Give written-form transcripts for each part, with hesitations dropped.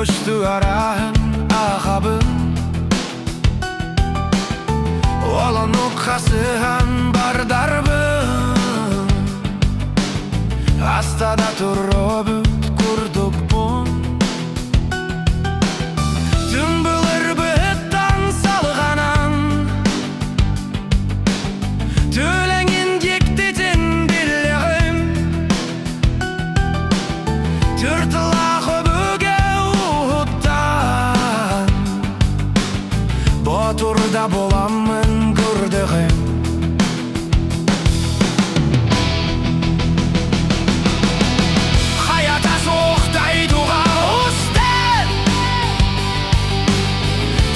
Көстүү арааһын аахабын, Ол оннук хасыһан бардарбын, Хаста да туруобут курдукпун. Түн былырбыттан салҕанан, Түлэҥин дьиктитин биллэҕим. Түр тылаах өбүгэ ууһуттан, Боотурда буламмын көрдөҕүм. Хайата суох дойдуга устан,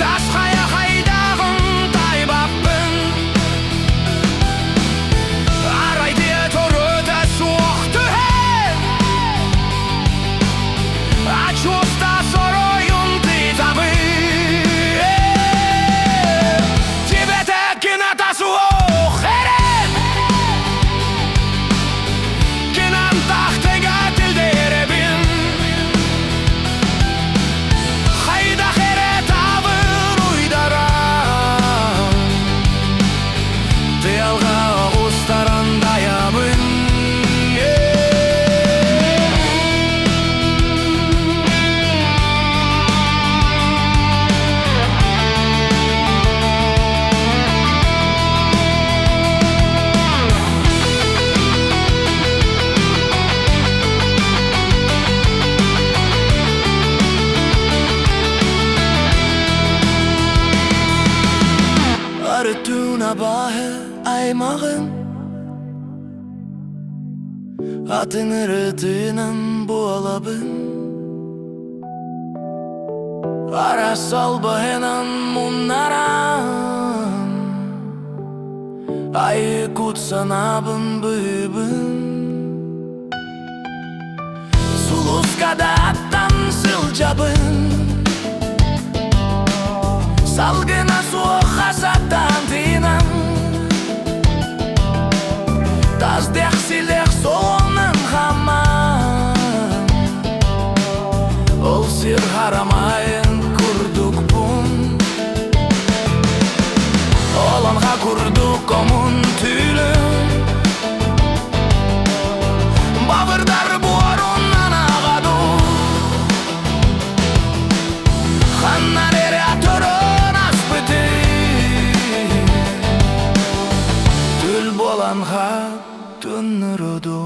Тас хайа хайдаҕын тайбаппын. Арай төрүтэ суох түһэн, Ачуста соройун тыытабын. Тибете кината суох эрэн, Кинан тахтыга тилдерэбин. Хайдах эрэ табыр уйдаран, Тыалга оҕустаран дайабын. Арытын абааһы аймаҕын, Атын ырытынан буолабын. Араас албаһынан муннаран, Айыы кут санаабын быыбын. Сулуска да аттан сылдьабын, Салгына суох асаттан тыынан. Тас дэхсилэх суолунан хаман, Ол сир харамайын курдукпун. Олонха курдук омун түүлүм, Бабырдар буорунан аҕаду. Ханнан эрэ төрөн аспыты, Түл буолан хаттыннырыду.